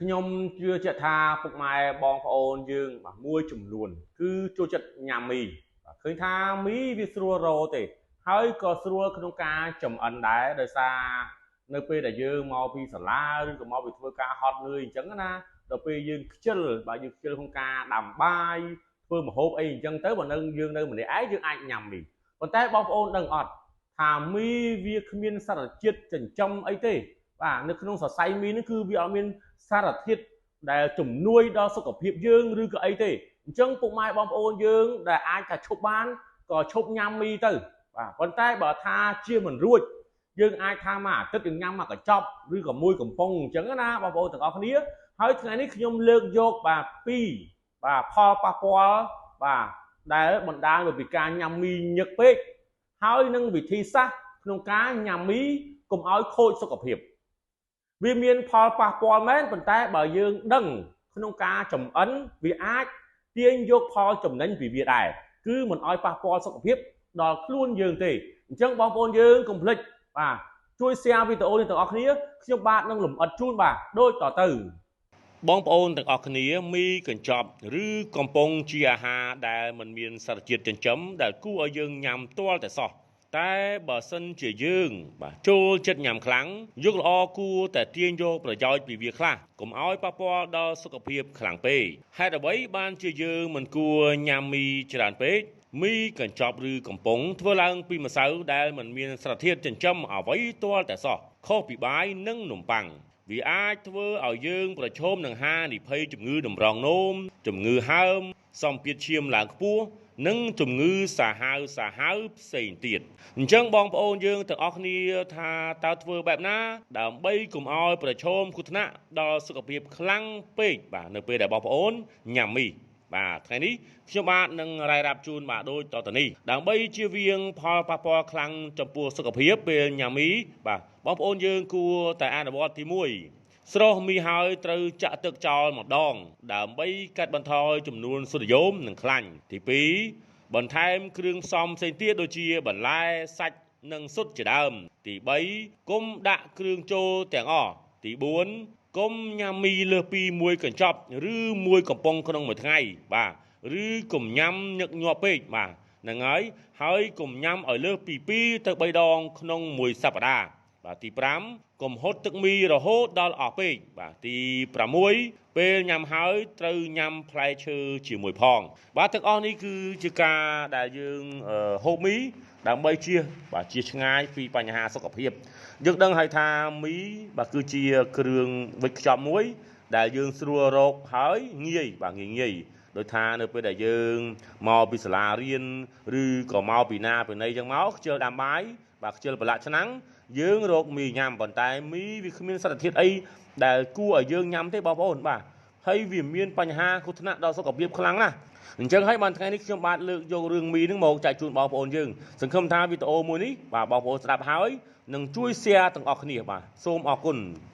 ខ្ញុំជឿជាក់ថាពុកម៉ែបងប្អូនយើងបាទមួយចំនួន គឺចូលចិត្តញ៉ាំមីបាទឃើញថាមីវាស្រួលរកទេ ហើយក៏ស្រួលក្នុងការចម្អិនដែរដោយសារនៅពេលដែលយើងមកពីសាលាឬក៏មកពីធ្វើការហត់នឿយអញ្ចឹងណាដល់ពេលយើងខ្ជិលបាទយើងខ្ជិលក្នុងការដាំបាយធ្វើម្ហូបអីអញ្ចឹងទៅបើនៅយើងនៅម្នាក់ឯងយើងអាចញ៉ាំមីប៉ុន្តែបងប្អូនដឹងអត់ថាមីវាគ្មានសារជាតិចិញ្ចឹមអីទេបាទនៅក្នុងសរសៃមីនេះគឺវាអត់មានសារធាតុដែលជំនួយដល់សុខភាពយើងឬក៏អីទេអញ្ចឹងពុកម៉ែបងប្អូនយើងដែលអាចថាឈប់បានក៏ឈប់ញ៉ាំមីទៅបាទប៉ុន្តែបើថាជាមិនរួចយើងអាចថាមួយអាទិត្យយើងញ៉ាំមួយកញ្ចប់ឬក៏មួយកំប៉ុងអញ្ចឹងណាបងប្អូនទាំងអស់គ្នាហើយថ្ងៃនេះខ្ញុំលើកយកបាទពីរបាទផលប៉ះពាល់បាទដែលបណ្ដាលមកពីការញ៉ាំមីញឹកពេកហើយនឹងវិធីសាស្ត្រក្នុងការញ៉ាំមីកុំឲ្យខូចសុខភាពវាមានផលប៉ះពាល់មែនប៉ុន្តែបើយើងដឹងក្នុងការចម្អិនវាអាចទាញយកផលចំណេញពីវាដែរគឺមិនឲ្យប៉ះពាល់សុខភាពដល់ខ្លួនយើងទេអញ្ចឹងបងប្អូនយើងកុំភ្លេចបាទជួយ share វីដេអូនេះទាំងអស់គ្នាខ្ញុំបាទនឹងលម្អិតជូនបាទដូចតទៅបងប្អូនទាំងអស់គ្នាមីកញ្ចប់ឬកំប៉ុងជាអាហារដែលមិនមានសារជាតិចិញ្ចឹមដែលគួរឲ្យយើងញ៉ាំទាល់តែសោះតែបើសិនជាយើងបាទចូលចិត្តញ៉ាំខ្លាំងយកល្អគួរតែទាញយកប្រយោជន៍ពីវាខ្លះកុំឲ្យប៉ះពាល់ដល់សុខភាពខ្លាំងពេកហេតុអ្វីបានជាយើងមិនគួរញ៉ាំមីច្រើនពេកមីកញ្ចប់ឬកំប៉ុងធ្វើឡើងពីម្សៅដែលមិនមានសារធាតុចិញ្ចឹមអ្វីទាល់តែសោះខុសពីបាយនិងនំប៉័ងវាអាចធ្វើឲ្យយើងប្រឈមនឹងហានិភ័យជំងឺតម្រងនោមជំងឺហើមសម្ពាធឈាមឡើងខ្ពស់និងជំងឺសាហាវសាហាវផ្សេងទៀតអញ្ចឹងបងប្អូនយើងទាំងអស់គ្នាថាតើធ្វើបែបណាដើម្បីកុំឲ្យប្រឈមគ្រោះថ្នាក់ដល់សុខភាពខ្លាំងពេកបាទនៅពេលដែលបងប្អូនញ៉ាំមីបាទថ្ងៃនេះខ្ញុំបាទនឹងរាយរាប់ជូនបាទដូចតទៅនេះដើម្បីជៀសវាងផលប៉ះពាល់ខ្លាំងចំពោះសុខភាពពេលញ៉ាំមីបាទបងប្អូនយើងគួរតែអនុវត្តទី1ស្រុះមីហើយត្រូវចាក់ទឹកចោលម្ដងដើម្បីកាត់បន្ថយចំនួនសូដ្យូមនិងខ្លាញ់ទី2បន្ថែមគ្រឿងផ្សំផ្សេងទៀតដូចជាបន្លែសាច់និងស៊ុតជាដើមទី3កុំដាក់គ្រឿងចូលទាំងអស់ទី4កុំញ៉ាំមីលើសពីមួយកញ្ចប់ឬមួយកំប៉ុងក្នុងមួយថ្ងៃបាទឬកុំញ៉ាំញឹកញាប់ពេកបាទហ្នឹងហើយហើយកុំញ៉ាំឲ្យលើសពី2ទៅ3ដងក្នុងមួយសប្តាហ៍បាទទី5កុំហូតទឹកមីរហូតដល់អស់ពេកបាទទី6ពេលញ៉ាំហើយត្រូវញ៉ាំផ្លែឈើជាមួយផងបាទទាំងអស់នេះគឺជាការដែលយើងហូបមីដើម្បីជៀសបាទជៀសឆ្ងាយពីបញ្ហាសុខភាពយើងដឹងហើយថាមីបាទគឺជាគ្រឿងវេចខ្ចប់មួយដែលយើងស្រួលរកហើយងាយបាទងាយងាយដោយថានៅពេលដែលយើងមកពីសាលារៀនឬក៏មកពីណាពីណីចឹងមកខ្ជិលដាំបាយបាទខ្ជិលប្រឡាក់ឆ្នាំងយើងរកមីញ៉ាំប៉ុន្តែមីវាគ្មានសារធាតុអីដែលគួរឲ្យយើងញ៉ាំទេបងប្អូនបាទហើយវាមានបញ្ហាគ្រោះថ្នាក់ដល់សុខភាពខ្លាំងណាស់អញ្ចឹងហើយបានថ្ងៃនេះខ្ញុំបាទលើកយករឿងមីនឹងមកចែកជូនបងប្អូនយើងសង្ឃឹមថាវីដេអូមួយនេះបាទបងប្អូនស្ដាប់ហើយនឹងជួយ share ទាំងអស់គ្នាបាទសូមអរគុណ។